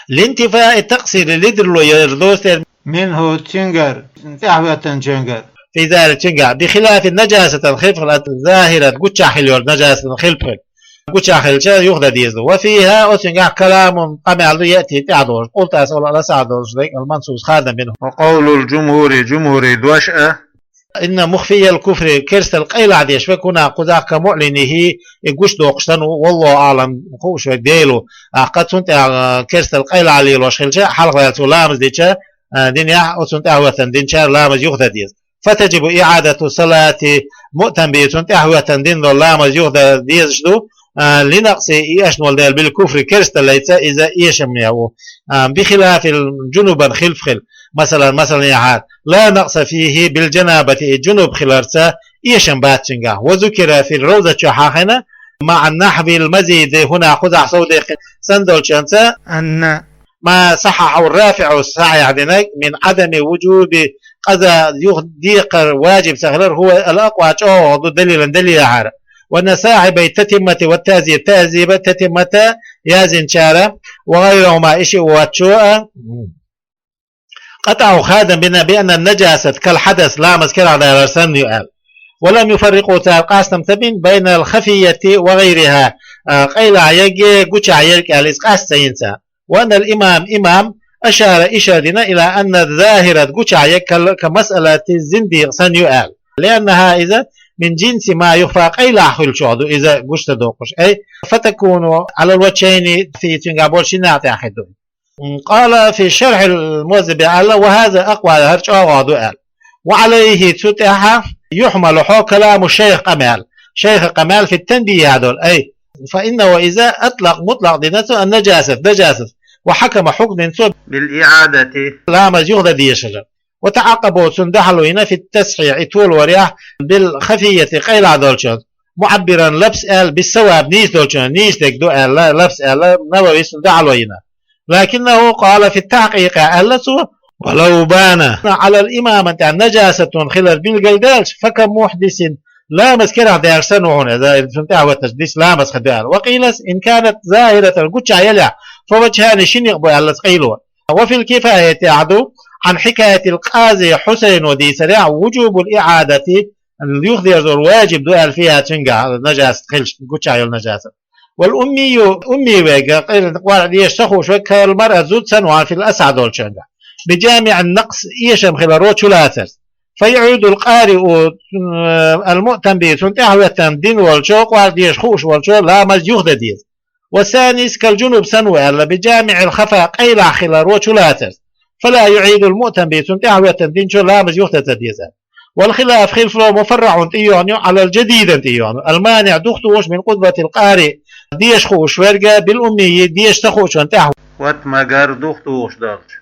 لانتفاء التقصير, ледарло яр доцу тера, منه, цуьнгара, тӀехь хӀоьттинчуьнгара. في ذلك, цуьнгахь, بخلاف النجاسة الخفية الظاهرة, гучахь хилла йолу нажасат хилпа хила. Гучахь хилча, юхадан деза ду. وفيها, оцуьнгахь, كلام, къамел ду, يأتي, тӀаьхьа долуш. قلت, ас олу, الأصح, долуш дерг, المنصوص, хадам бина. وقول الجمهور, жумхӀурийн дош а, إن مخفي الكفر, керстал къайлахь деш верг, هنا, кхузахь, كمعلنه, и гучадоккхуш санна ву, والله أعلم, хууш верг Дела ву. ТӀаккха цунна тӀехь, а, керстал къайлахь лелош хилча, хьалхаваьлла цо ламаз дича, а, динехь, оцунна тӀехь хӀоьттина динчара ламаз юхадан деза. فتجب إعادة صلاة المؤتم به, цунна тӀехь хӀоьттина дина долу ламаз юхадан дезаш ду, а, لنقصه, и эшна волу дела, بالكفر, керсталлица, иза эшаме ву. А, بخلاف, жунубан хилпа хила. Масалан, масалан, яхьара, لا نقص فيه بالجنابة, и жунуб хиларца эшам бац цуьнгахь. وذكر في الروضة чохь хьахийна, مع نحو المذي هنا, кхузахь сов деккхина санна долчуьнца, أن ما صححه الرافع, сахьихь динарг, من عدم وجوب القضاء, юха декхар ваджиб ца хилар, هو الأقوى, чӀогӀа ду, دليلا, далил яхьара. وأن صاحبي التتمة والتهذيب, тахьзиба, татиммата язйинчара, وغيرهما, и шиъ воцчо а, قطعوا, хадам бина, بأن النجاسة كالحدث, ламаз карахь далар санна ю аьлла. ولم يفرقوا, цара къастам ца бина, بين الخفية وغيرها, а, къайлахь ерг а, гучахь ерг а аьлла, иза къаста ца йина цара. وأن الإمام, имам, أشار, ишар дина, إلى أن الظاهرة, гучахь ерг, كمسألة الزنديق санна ю аьлла. لأنها إذا من جنس ما يخفى, къайлахь хуьлучух ду иза гучдоккхуш. أي فتكون على الوجهين, цуьнгахь болчу шиннах тӀехь хир ду. قال في شرح المهذب аьлла, وهذا أقوى, хӀара чӀогӀа ду аьлла. وعليه, цу тӀехь, يحمل хьо كلام الشيخ къамел, шайхан къамел في التنبيه долу, أي فإنه إذا أطلق, мутлакъ дина цо, النجاسة, нажасат, وحكم, хьукм дина цо, بالإعادة, ламаз юхадан дезара. وتعقبه, цунна дуьхьало йина, في التصحيح, и толорехь, بالخفية, къайлахь долчуьнца, معبرا, лапс аьлла, بالصواب, нийса долчуьнца, нийса дерг ду аьлла, лапс аьлла, Нававис цунна дуьхьало йина. لكنه قال في التحقيق аьлла цо, ولو بان, على الإمامة тӀехь нажасатун хилар билгалдаьлча, فكمحدث, ламаз карахь даьлча санна ву хьуна иза, цунна тӀехь хӀоьттича дис ламаз хир ду аьлла. وقيل إن كانت ظاهرة, гучахь елахь, فوجهان, ши некъ бу аьлла цу къайло. وفي الكفاية тӀехь ду, عن حكاية القاضي حسين дийцарехь, وجوب الإعادة, юхадерзор важиб ду аьлла, فيها, цуьнгахь, нажасат хилча, гучахь йолу нажасат. والأمي, умми верг, къаьркъа дезаш ца хууш верг, كالمرأة, зуда санна ву хьуна, في الأصح долчуьнгахь, بجامع النقص, эшам хиларо чулацарца. فيعيد القارئ المؤتم به, цунна тӀехь хӀоьттина дина волчо, къаьркъа дезаш хууш волчо ламаз юхадан деза. والثاني كالجنب санна ву аьлла, بجامع الخفاء, къайлахь хиларо чулацарца. فلا يعيد المؤتم به, цунна тӀехь хӀоьттина динчо ламаз юхадан ца деза. والخلاف, хилафо, مفرع, тӀейогӀуш ю, على الجديد, тӀейогӀуш ю, المانع, духатухуш, من قدوة القارئ, дезаш хууш верг, بالأمي, дезаш ца хуучунна тӀехь хӀоьттинарг духатухуш долчу.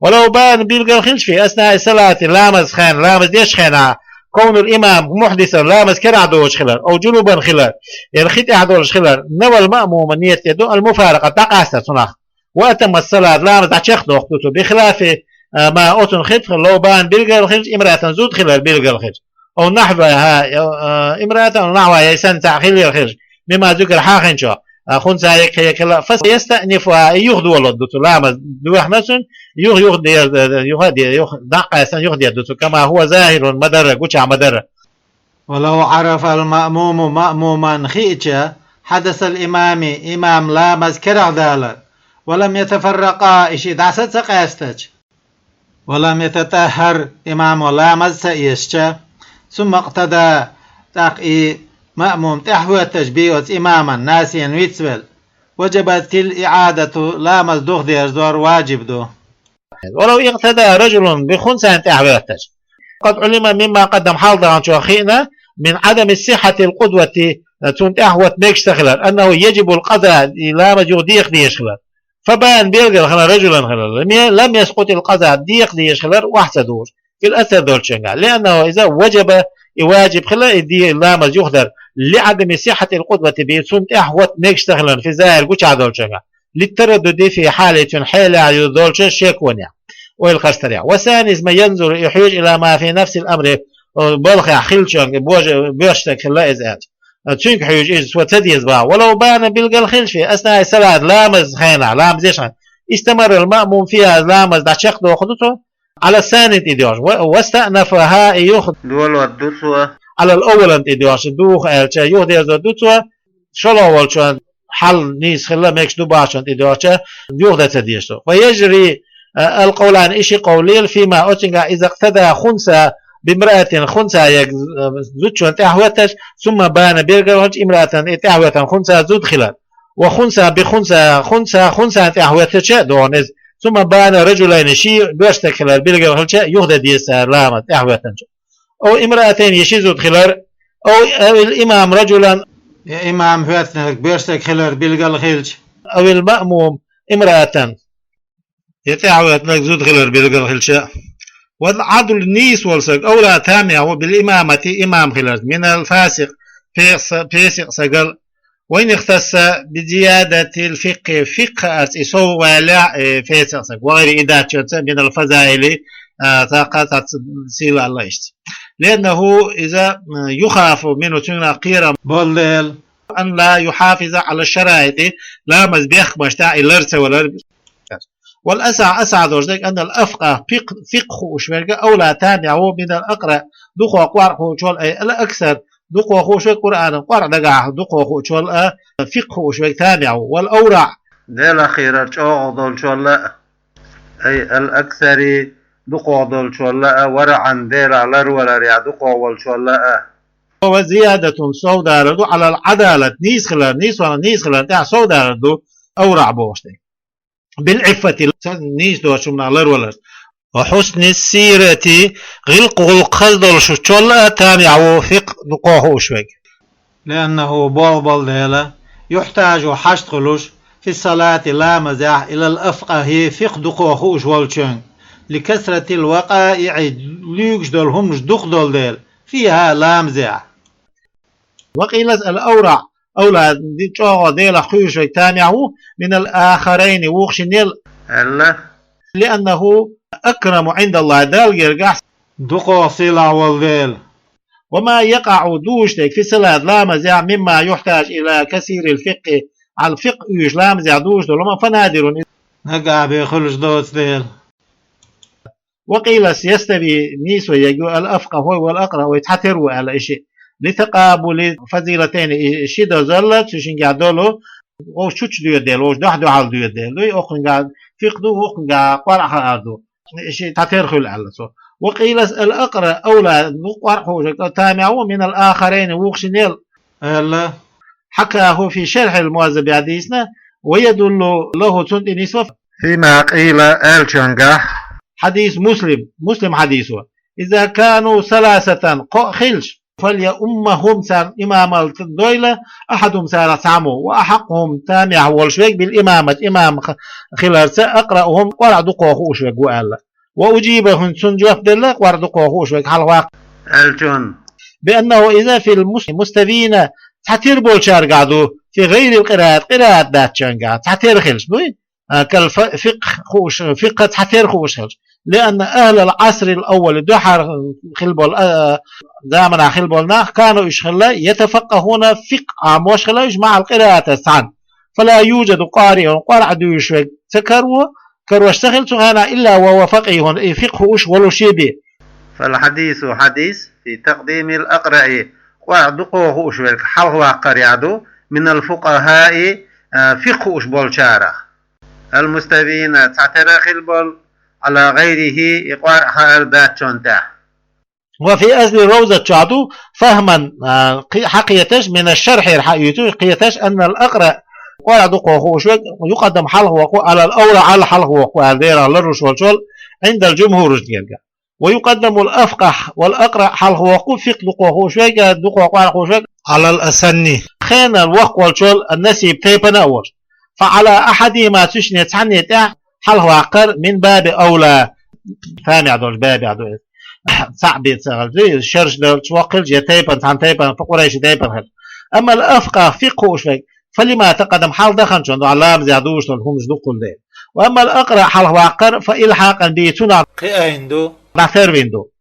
ولو بان, билгал хилча, في أثناء الصلاة, ламаз хенахь, ламаз дечу хенахь, كون الإمام محدثا, ламаз карахь доцуш хилар, أو جنبا хилар, я хи тӀехь долуш хилар, نوى المأموم, ният деш ду, المفارقة, дӀакъастар цунах. وأتم الصلاة, ламаз дӀачекхдоккхуш ду цо, بخلاف ما, оцунна хилаф, لو بان, билгал хилча, امرأة, зуда хилар билгал хилча, أو نحوها, امرأة, أو نحوها, я санна цхьаъ хилар хилча, مما ذكر, хьахийначух, خنثى, я кхин, я кхин, فيستأنفها, и юхадолор ду цо, ламаз доьхна цунна, юха, юха де-, юха де-, юха, дӀакъаьстина юха дер ду цо, كما هو ظاهر, ма-дарра, гучахь ма-дарра. ولو عرف المأموم مأموما, хиъча, حدث الإمام, имам ламаз карахь далар, ولم يتفرقا, и шиъ дӀаса ца къаьстича, ولم يتطهر, имамо ламаз ца эшча, ثم اقتدى, тӀаккха и маъмум тӀаьхьахӀоьттича, به, оцу имаман, ناسيا, вицвелла, وجبت الإعادة, ламаз духадерзор важиб ду. ولو اقتدى رجل بخنثى, тӀаьхьахӀоьттича. قد علم مما قدم, хьалха даханчух хиъна, من عدم صحة القدوة, цунна тӀаьхьахӀотта мегаш ца хилар, أنه يجب القضاء, и ламаз юха декха дезаш хилар. فبان, билгал хилар, رجلا хилар, لم ي-, لم يسقط القضاء, декха дезаш хилар охьа ца дузуш, في الأكثر, долчуьнгахь, لأنه إذا وجب, и важиб хилар, и де-, ламаз юхадар, لعدم صحة القدوة به, цунна тӀаьхьахӀотта мегаш ца хиларна, في الظاهر, гучахь долчуьнгахь, للتردد في حاله, цуьнан хьелехь ю долчу шеконехь, ойла кхачийтарехь. والثاني, иза ма ينظر, и хьоьжу, إلى ما في نفس الأمر, балхехь хиллачуьнга, божа-, боьрша стаг хилла иза аьлча. Цуьнга хьоьжу иза, цо ца деза боху. ولو بان, билгал хилча, في أثناء الصلاة, ламаз хенахь, ламаз деш хенахь, استمر المأموم فيها, ламаз дӀачекхдохур ду цо, على الثاني, тӀедоьжуш, و-, واستأنفها, и юха долор ду цо, على الأول, тӀедоьжуш, духа аьлча, юхадерзор ду цо, шолгӀа волчун хьал нийса хилла, мегаш ду бохучун тӀедоьжча, юхадан ца дезаш ду. فيجري, а, القولان, и ши къовл лела, فيما, оцуьнгахь, إذا اقتدى خنثى بامرأة, хунса ерг, а, зудчунна тӀаьхьахӀоьттича, ثم بان, билгал хилча, امرأة, и тӀаьхьахӀоьттина хунса зуда хилар. وخنثى بخنثى, хунса хунсана тӀаьхьахӀоьттича, догӀу иза. ثم بان رجلين, ши боьрша стаг хилар билгал хилча, юхадан деза цара ламаз тӀаьхьахӀоьттинчу. أو امرأتين, я ши зуда хилар, أو, أو الإمام رجلا, я имам хӀоьттинарг боьрша стаг хилар билгал хилча, أو المأموم امرأة, я тӀаьхьахӀоьттинарг зуда хилар билгал хилча. والعدل, нийса волу стаг, أولى, тамехь ву, بالإمامة, имам хиларца, من الفاسق, пес-, песикъ стагал, وإن اختص بزيادة الفقه, фикъхӀаца и сов валахь, э, фесикъ стаг, وغيره, и дацчунца, من الفضائل, а, цхьа-, цхьацца сийлалла иштта. لأنه, иза, м, يخاف منه, цуьнан кхерам болу дела, أن لا يحافظ على الشرائط, ламаз бехкамашна тӀехь и лар ца валар. والأصح, асахь долуш дерг, أن الأفقه, фикъ-, фикъхӀ хууш верг, أولى, тамехь ву, من الأقرأ, дукхох къоръя хуучул, أي الأكثر, дукхох хууш верг, قرآنا, къоръя дагахь дукхох хуучул а, фикъхӀ хууш верг тамехь ву, والأورع, Делан кхерар чӀогӀа долчул а, أي الأكثر дукхох долчул а, ورعا, Делах ларваларехь дукхох волчул а. وزيادة, сов далар ду, على العدالة, нийса хилар, нийсонан нийса хилар тӀехь сов далар ду, أورع бохуш дерг. بالعفة, нийса доцучунах ларвалар. وحسن السيرة, гӀиллакх-гӀуллакх хаза долчул а тамехь ву фикъхӀ дукхох хууш верг. لأنه, болх болу дела, يحتاج, хьашт хуьлуш, في الصلاة, ламазехь, إلى الأفقه, фикъхӀ дукхох хууш волчуьнга, لكثرة الوقائع, луьйгуш долу хӀуманаш дукха долу дела, فيها, ламазехь. وقيل الأورع, أولى, чӀогӀа Делах кхоьруш верг тамехь ву, من الآخرين, вукху шиннел, аьлла, لأنه أكرم عند الله, Далла гергахь дукхох сийлахь волу дела. وما يقع, дуьйцуш дерг, في الصلاة, ламазехь, مما يحتاج إلى كثير الفقه, хьал фикъхӀ уьйш ламазехь дуьйцуш долу хӀума, فنادر, нагахь бен хуьлуш доцу дела. وقيل يستوي, нийсо ерг ю, الأفقه والأقرأ, вай цхьатера ву аьлла и шиъ. لتقابل الفضيلتين, и ши дозалла цу шингахь долу, вовшах чучча доьду дела, вовшах дуьхь-дуьхьал доьду дела. Дуй, окхуьнгахь фикъхӀ ду, окхуьнгахь къоръа хаар ду. И шиъ цхьатера хуьлу аьлла цо. وقيل الأقرأ أولى, дукха къоръа хууш верг, тамехь ву, من الآخرين, вукху шиннел, аьлла, حكاه في شرح المهذب, яхь дийцина, ويدل له, цунна тӀе нисва, فيما قيل, аьллачуьнгахь, حديث مسلم, Муслим хьадисо: إذا كانوا ثلاثة, кхоъ хилча, فليؤمهم, царна имамалла дойла, أحدهم, царах цхьаммо, وأحقهم, тамехь волуш верг, بالإمامة, имам х-, хиларца, أقرأهم, къоръа дукхох хууш верг ву аьлла. وأجيبه, цунна жоп делла, къоръа дукхох хууш верг хьалхаваккха, аьллачунна, بأنه إذا في المس-, مستوين, цхьатера болчаьргахь ду, في غير القراءة, къираат дац чуьнгахь, цхьатера хилча дуй, а, كالف-, فقه хууш, фикъхӀ цхьатера хууш хилча. لأن أهل العصر الأول, дуьххьара хилла болу, а, заманахь хилла болу нах, كانوا, уьш хилла, يتفقهون, фикъхӀ Ӏамош хилла уьш, مع القراءة, цхьаьна. فلا يوجد قارئ, къоръа дуьйцуш верг ца каро, карош ца хилла цу хенахь, إلا وهو فقيه, и фикъхӀ хууш волуш бен. فالحديث, хьадис, في تقديم الأقرأ, къоръа дукхох хууш верг хьалхаваккхарехь ду, من الفقهاء, а, фикъхӀ хууш болчарах, المستوين, цхьатера хилла болу, على غيره, и къоръа хаар дацчунна тӀехь. وفي أصل الروضة чохь ду, فهما, а, кхи-, хьакхеташ, من الشرح, хьаюьйцуш кхеташ, أن الأقرأ, къоръа дукхох хууш верг, يقدم, хьалхаваккха ву, على الأورع, хьалхаваккха ву аьлла, Делах ларвалуш волчул, عند الجمهور, уьш дерг. ويقدم الأفقه والأقرأ, хьалхаваккха ву фикъхӀ дукхох хууш верг, дукхох къоръа хууш верг, على الأسن, хенал воккха волчул, النسيب, тайпана а волуш. فعلى أحدهما, цу шиннех цхьанне тӀехь хьалхаваккхар, من باب أولى, тамехь долчу бабехь ду иза. Цхьаъ бен ца хилча, шераш долчу воккха хилча, я тайпана, цхьана тайпана, фу, къурайши тайпана хилча. أما الأفقه, фикъхӀ хууш верг, فلما تقدم, хьалха даханчунна, ду, ламазехь дуьйцуш долу хӀуманаш дукха хилла дела. وأما الأقرأ, хьалхаваккхар, فإلحاقا به, цунах кхиийна ду, дӀасервина ду.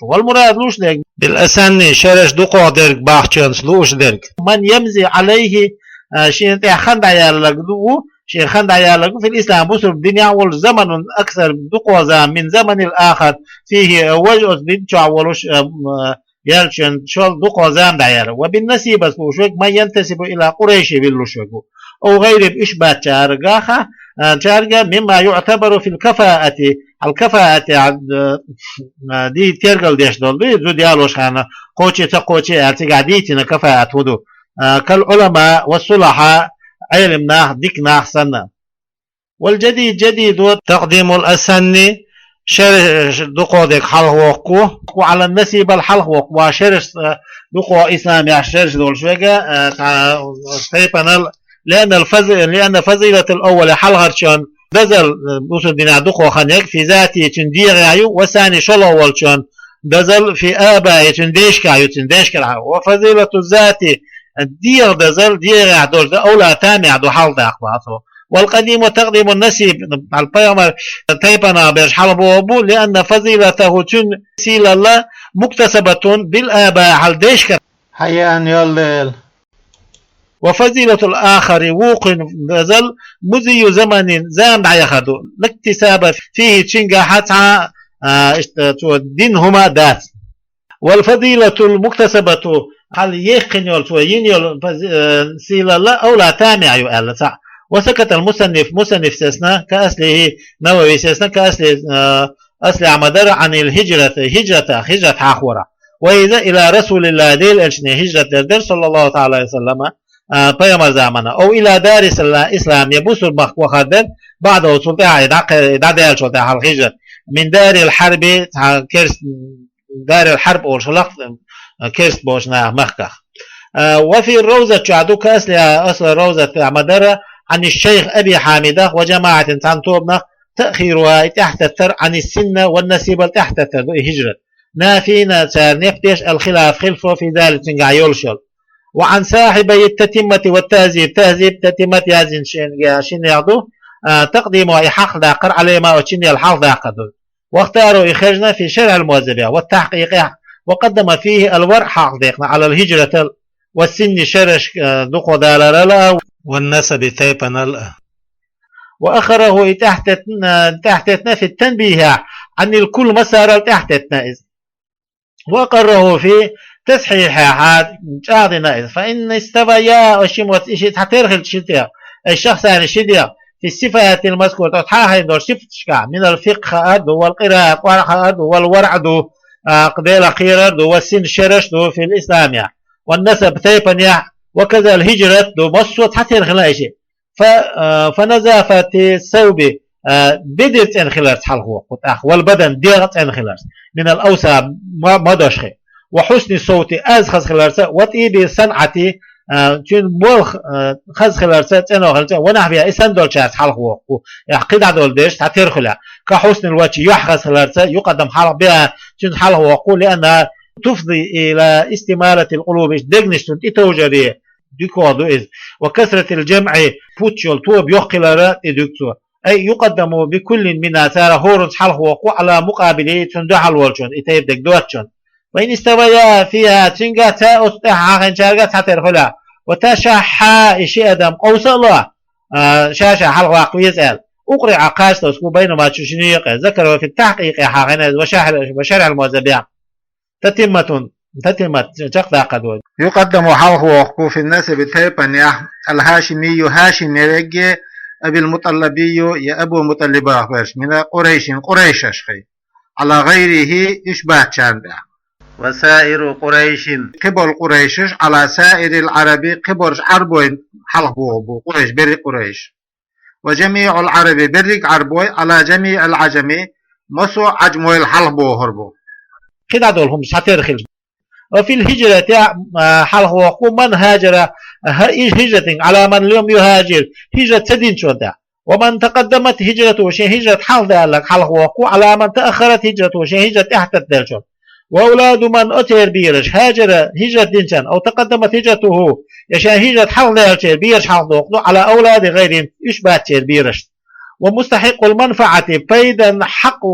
والمراد, лууш дерг, بالأسن, шераш дукхох дерг бахчанца лууш дерг. من يمضي عليه, а, шена тӀехь хан дӀаяьлларг ду, шена хан дӀаяьлларг ду, في الإسلام, бусалба динехь волуш, زمن أكثر, дукхох зама, من الزمن الآخر فيه, а, важа оцу дин чохь волуш, а, м, а, яьллачун шел дукхох зама дӀаяьлла. وبالنسيبة, лууш верг, من ينتسب إلى قريش, виллуш верг ву. أو غيرهم, уьш баьччаьргахь, а, чаьрга, مما يعتبر في الكفاءة, хьал кафаат, а, а, ди-, тергал деш долу, ди-, зуда ялош хана, кхочий, ца кхочий аьлла, цигахь дийцина кафаат хӀун ду. А, كالعلماء والصلحاء, Ӏелам нах, дика нах санна. والجديد, جديد, تقديم الأسن, шераш дукхох дерг хьалхавоккху, على النسيبة, хьалхавоккху, ва шераш, а, дукхох исламехь шераш долуш верг, а, цхьа тайпанал, لأن الفض-, لأن فضيلة الأول, хьалхарчун дозалла, а, бусалба динехь дукхох хан ерг, في ذاته, цуьнан дегӀехь ю, والثاني, шолгӀа волчун дозалла, في آبائه, цуьнан дайшкахь ю, цуьнан дайшкара хьан. وفضيلة الذات, дегӀан дозалла, дегӀехь долчу, أولى, тамехь ду, хьалха даккха боху цо. والقديم تقديم النسيب, хьал пайхамар тайпанах берш хьалха боху бу, لأن فضيلته, цуьнан сийлалла, مكتسبة بالآباء, хьал дайшкара хьаеана йолу дела. وفضيلة الآخر, вукхуьнан дозалла, مضي زمن, зама дӀаяхар ду, لا اكتساب فيه, цуьнгахь цхьа, а, иштта, цо дина хӀума дац. والفضيلة المكتسبة, хьал яьккхина йолу, цо йина йолу фаз-, э, сийлалла, أولى, тамехь ю аьлла цхьаъ. وسكت المصنف, мусанниф сецна, كأصله, Нававис сецна, كأصله, э, аслехь ма дара, عن الهجرة, хӀижрата, хӀижрат хьахавара. وإذا إلى رسول الله, Делан элчане хӀижрат дер дара, صلى الله تعالى عليه وسلم, а, пайхамар замана. أو إلى دار الإسلام, я бусулба махка вахар дара, بعده, цул тӀаьхьа, и дӀакхе-, и дӀадаьллачул тӀаьхьа хьалха хӀижрат. من دار الحرب, цхьа керст-, دار الحرب олуш хиларх, а, керст болчу наха махках. А, وفي الروضة чохь ду, касли, а, асла Равзат тӀехь ма дара, عن الشيخ أبي حامد وجماعة, цхьана тобанах, تأخيرها, и тӀаьхьататтар, عن السن والنسب, тӀаьхьататтар ду и хӀижрат. نافين, цара нефтеш, الخلاف, хилафо, في ذلك, цуьнгахь йолуш йолу. وعن صاحبي التتمة والتهذيب, تهذيب, تتمة яздина шен-, шиннех ду, а, تقديمها, и хьалха даккхар, عليهما, оцу шиннел хьалха даккхар ду. واختاروا, и хезна, في شرح المهذب, والتحقيق, وقدم فيه الورع, хьалха декъна, على الهجرة, والسن, шераш, а, дукха даларал а, والنسب, тайпанал а. وأخره, и тӀаьхьатеттина, тӀаьхьатеттина, في التنبيه, عن الكل, массарал тӀаьхьатеттина иза. وأقره في تصحيحها, чӀагӀдина иза. فإن استويا, ай ши мотт, и ши цхьатерра хилча ши тӀе, ай шахсани ши де, في الصفات المذكورة, оцу хьахийна долчу сифаташкахь, من الفقه, хаар ду, والقراءة, Къуръан хаар ду, والورع ду, а, Делах кхерар ду, والسن, шераш ду, في الإسلام, والنسب, тайпанехь, وكذا الهجرة ду, массо а цхьатерра хила ай ши. Фа-, а, فنظافة الثوب, а, бедар цӀена хиларца хьалхавоккху тӀаккха, والبدن, дегӀ цӀена хиларца, من الأوساخ, ма-, мадошхий, وحسن الصوت, аз хаза хиларца, وطيب الصنعة, а, цуьнан болх, а, хаза хиларца, цӀено хиларца, ونحوها, и санна долчаьрца хьалхавоккху, я кхидӀа долу дерш цхьатерра хуьлу, كحسن الوجه, юьхь хаза хиларца, يقدم, хьалха беа, цуьнца хьалхавоккху, لأنها تفضي إلى استمالة القلوب, дегнаш цунна тӀетовжаре дуьгуш ду иза. وكثرة الجمع, пуч йолу тоба йоккха хилар а тӀедуьгу цо. أي يقدم بكل منها, цара хӀоранца хьалхавоккху, على مقابله, цунна дуьхьал волчунна, и тайпа дерг доцучунна. وإن استويا فيها, цуьнгахь цхьа, оцу тӀехь хьахийначаьргахь цхьатерра хуьлу. وتشاحا, и ши адам къовса а ло, а, ша-ша хьалхаваккха веза аьлла. أقرع, кхача тосу, بينهما, цу шинна юкъе. ذكره في التحقيق, хьахийна иза, وشرح, وشرح المهذب. تتمة, تتمة, чекхдаккха ду. يقدم, хьалхавоккху, في النسب, тайпанехь, الهاشمي, хӀашим ерриге, أبي المطلبي, я Абу Муталлиб бохурш, من قريش, къурайшашхий, على غيره, уьш бацчарна тӀехь. وسائر قريش, кхиболу къурайшаш, على سائر العرب, кхиболчу Ӏарбойн хьалхабоху бу, къурайш, берриг а къурайш. وجميع العرب, берриг Ӏарбой, على جميع العجم, массо а Ӏаьжмойла хьалхабохур бу. КхидӀа долу хӀума цхьатерра хилча. وفي الهجرة, а, хьалхавоккху, من هاجر, хӀа-, иж хӀижратин, على من لم يهاجر, хӀижрат ца динчунна тӀехь. ومن تقدمت هجرته, шен хӀижрат хьалха даьлларг хьалхавоккху, على من تأخرت هجرته, шен хӀижрат тӀаьхьататтаделлачунна. وأولاد من, оцеран бераш, هاجر, хӀижрат динчарна, أو تقدمت هجرته, я шен хӀижрат хьалха даьллачеран бераш хьалхадоккху, على أولاد غيرهم, уьш бацчеран берашна. ومستحق المنفعة, пайдан хьакъ,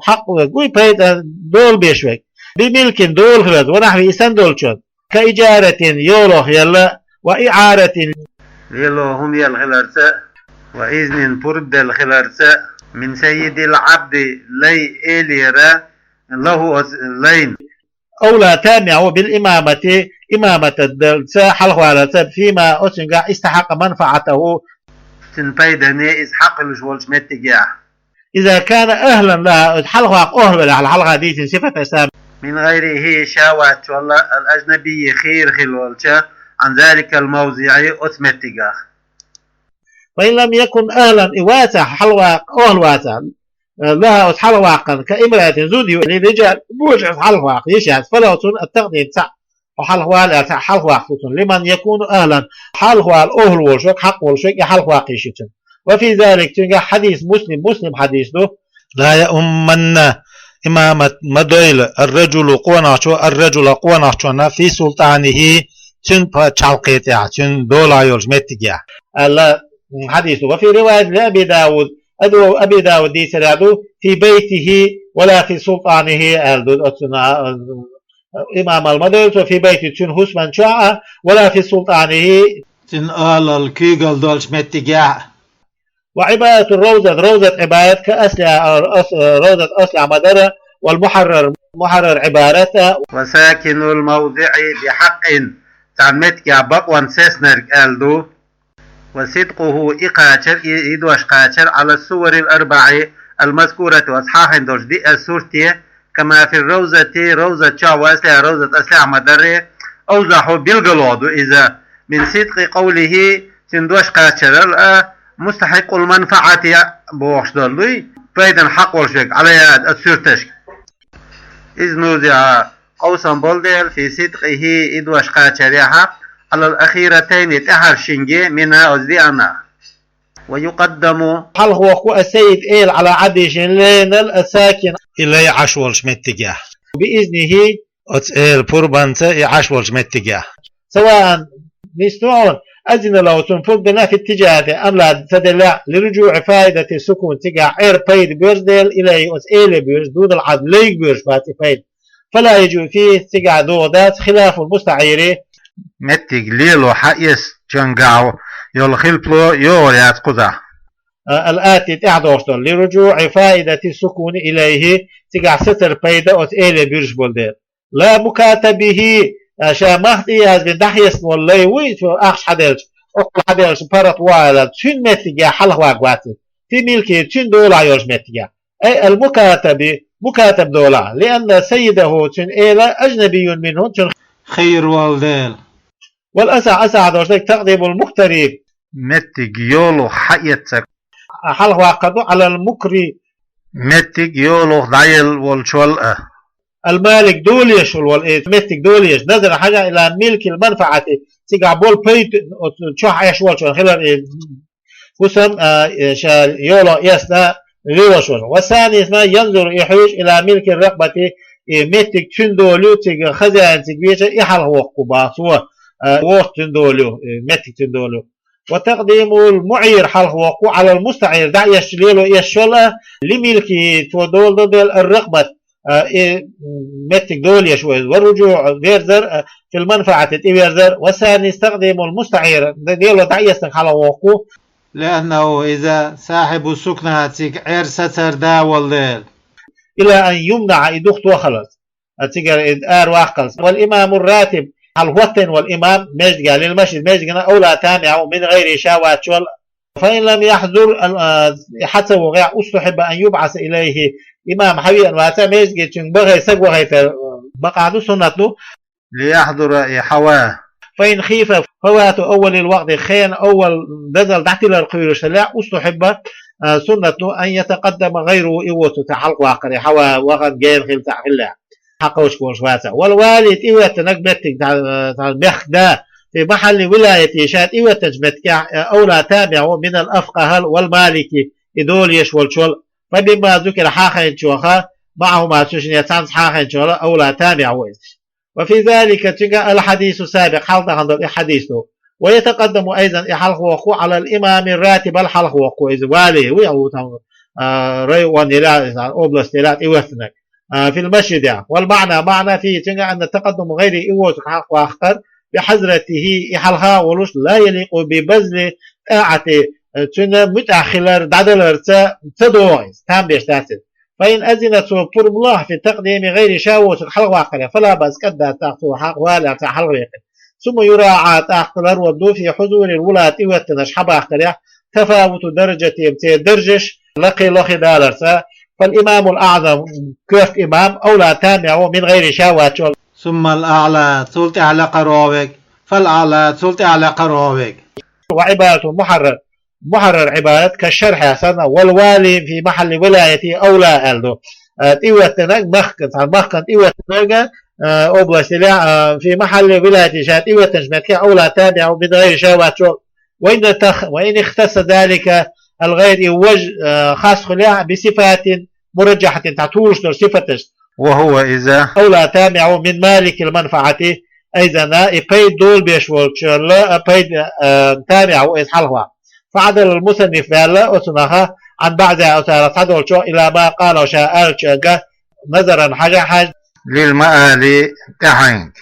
хьакъ верг вуй, пайда дола беш верг, بملك, дола хиларца, ونحوه, и санна долчунна, كإجارة, йолах елла, وإعارة, лело хӀума елла хиларца, وإذن, пурба делла хиларца, من سيد العبد, лайн элера, له, оцу лайна. أولى, тамехь ву, بالإمامة, имамат даларца, хьалхаваларца, فيما, оцуьнгахь, استحق منفعته, цуьнан пайдане иза хьакъ хуьлуш волчу меттигехь. إذا كان أهلا لها, хьалхаваккха охьа велахь, хьалха дийцина сифаташ сам. من غيره, ша вац чолла, الأجنبي, хийра хилла волча, عن ذلك الموضع, оцу меттигах. فإن لم يكن أهلا, и вацахь, хьалхаваккха охьа вацахь, لها, оцу хьалхаваккхана, كامرأة, зуда ю, للرجال, божарша хьалхаваккха йиш яц, فله, цунна, التقديم, цхьаъ, хьалхавала аьлла, цхьаъ хьалхаваккха ду цунна, لمن يكون أهلا, хьалхавала охьа волуш верг, хьакъ волуш верг, и хьалхаваккха йиш ю цунна. وفي ذلك, цуьнгахь, حديث مسلم, Муслим хьадис ду. لا يؤمن, имамат ма дойла, الرجل, къонахчо, الرجل, къонахчунна, في سلطانه, цуьнан пачхьалкхе тӀехь, цуьнан долахь йолчу меттигехь. Аьлла, м, хьадис ду. وفي رواية لأبي داود, Аду-, Аби Дауд дийцарехь ду, في بيته ولا في سلطانه, аьлла ду, оцунна, а, имамал ма дойла цо, في بيته, цуьнан хӀусаман чохь а, ولا في سلطانه, цуьнан олалла куьйгалла долчу меттигехь а. وعبارة الروضة, Равзат Ӏибарат, كأصلها, ас-, Равзат аслехь ма дара, والمحرر, Мухьаррар Ӏибарат а. وساكن الموضع بحق, цхьана меттигехь бакъонца сецнарг аьлла ду. وصدقه, и кхачар, и, и дош кхачар, على الصور الأربع, المذكورة, оцу хьахийна долчу диъ сурте, كما في الروضة, ровзат чохь вацлехь, ровзат аслехь ма-дарра, أوضح, билгало ду иза, من صدق قوله, цуьнан дош кхаччарал а, مستحق المنفعة бохуш долу дуй, пайдан хьакъ волуш верг, عليها, оцу суьрташка. إذ نوزع, къовсам болу дела, في صدقه, и дош кхачарехь, على الأخيرتين, тӀаьхьаршинге, منها, оцу диъанах. ويقدم, хьалхавоккху السيد эла على عبده шен лайнал الساكن, и лай Ӏаш волчу меттигехь. بإذنه, оцу эла пурбанца и Ӏаш волчу меттигехь. سواء, нисдо хьуна, أذن له, цунна пурба дина في التجارة, أم لا, ца делла, لرجوع فائدة السكون, цигахь Ӏер пайда боьрзу дела, إليه, оцу эле боьрзу, دون العبد, лайга боьрзуш бац и пайда. فلا يجوز فيه, цигахь догӀу дац, خلاف المستعير, меттиг лело хьаэцначуьнгахь йолу хилпало йогӀур яц кхузахь. الآتي, тӀаьхьа догӀуш долу, لرجوع فائدة السكون إليه, цигахь сацар пайда оцу эле буьрзуш болу дела. لا مكاتبه, ша мах тӀе яздина дӀахьестина волу лай вуй, цо ахча хьаделча, оккхул хьаделча паргӀат ву аьлла, цуьнан меттигехь хьалхаваккха вац иза. في ملكه, цуьнан долахь йолчу меттигехь. أي المكاتب, мукатаб долахь, لأن سيده, цуьнан эла, أجنبي منه, цуьнан хийра волу дела. والأصح, асахь долуш дерг, تقديم المكتري, меттиг йолу хьаэццарг, хьалхаваккхар ду, على المكري, меттиг йолух дӀаелла волчул а. المالك, долуш волу, и меттиг долуш, نظرا, хьажа, إلى ملك المنفعة, цигахь болу пайда, оцу чохь Ӏеш волчун хилар, и хӀусам, а, э, ша йоло эцна лелош волу. والثاني, исма, ينظر, и хьуьйсу, إلى ملك الرقبة, и меттиг цуьнан долу ю, цига хозяин цига веза, и хьалхавоккху бах цо, а, воху цуьнан долу ю, и меттиг цуьнан долу ю. وتقديم المعير, хьалхавоккху, على المستعير, дӀаэцча лело эцчул а, لملكه, цо долу ду дела, الرقبة, а, и, м, меттиг долуш ву иза, والرجوع, верзар, а, في المنفعة, тӀеверзар, والثاني تقديم المستعير, д-, лело дӀаэцнарг хьалхавоккху, لأنه, иза, صاحب السكنى, цига Ӏер сацар да волу дела. إلى أن يمنع, и духадо хиларца, а, цигара и ара ваккхалц. والإمام الراتب, хьалхӀоттийна волу имам маьждигехь, للمسجد, маьждигана, أولى, тамехь ву, من غيره, ша вацчул, فإن لم يحضر, а, хьа ца вогӀехь, استحب أن يبعث إليه, имам хьа веана вацахь, маьждиге цуьнга бахе саг вахийтар, а, бакъахь ду, суннат ду. ليحضر, и хьа ван. فإن خيف فوات أول الوقت, хенан аввал дозалла дӀатилар кхоьруш хиллехь, استحب, а, суннат ду, أن يتقدم غيره, и воцург цхьа хьалхаваккхар, и хьа ван вахана гена хилла цхьаъ хиллехь. Хьакхочуш волуш вацахь. والوالي, тӀехӀоьттинарг, меттиг, цхьа, цхьа мехкан да, في محل ولايته, ша тӀехӀоьттинчу меттигехь, а, أولى, тамехь ву, من الأفقه والمالك, и долуш волчул, فبما ذكر, хьахийначух, معهما, цу шинна цхьаьнца хьахийначул أولى, тамехь ву иза. وفي ذلك, цуьнга, الحديث السابق, хьалха тахана долу и хьадис ду. ويتقدم أيضا, и хьалхавоккху, على الإمام الراتب, хьалхавоккху, иза вали ву, я ву там, а, район елахь, область елахь, тӀехӀоьттинарг. А, في المسجد, я. والمعنى, маьӀна, فيه, цуьнга, أن تقدم غيره, и воцург хьалхаваккхар, بحضرته, и хьалха волуш, لا يليق ببذل الطاعة, цуьнан муьтӀахь хилар дӀадаларца ца догӀу иза, там беш дац иза. فإن أذن, цо пурба лахь, في تقديم غيره, ша воцург хьалхаваккхаре, فلا بأس, кӀаддац тӀаккха цо хьалха валар, цхьа хьалхавекхар. ثم يراعى, тӀаккха ларван ду, في حضور الولاة, тӀехӀоьттинарш хьабахкарехь, تفاوت درجتهم, церан даржаш лакхе-лохе даларца, فالإمام الأعظم, коьрта имам, أولى, тамехь ву, من غيره, ша вацчул. ثم الأعلى, цул тӀаьхьа лакхара вогӀу верг, فالأعلى, цул тӀаьхьа лакхара вогӀу верг. وعبارة محرر, мухьаррар Ӏибарат, كالشرح, санна, والوالي في محل ولايته أولى, аьлла ду. А, тӀехӀоьттинарг махкан, цхьана махкана тӀехӀоьттинарг, а, область, или, а, في محل ولايته, ша тӀехӀоьттинчу меттиге, أولى, тамехь ву, من غيره, ша вацчул. وإن تخ-, وإن اختص ذلك الغير, и важа, а, хас хуьлехь, بصفات مرجحة, цхьа тулуш долу сифаташ. وهو, иза, أولى, тамехь ву, من مالك المنفعة, айзана, и пайда долабеш волчул, а, пайда, а, тамехь ву иза хьалха. فعدل المصنف, ваьлла оцунах, عن بعضها, оцара цхьадолчух, إلى ما قاله, ша аьллачуьнга, نظرا, хьажа-хьажа. للمآل, тӀаьхьенга.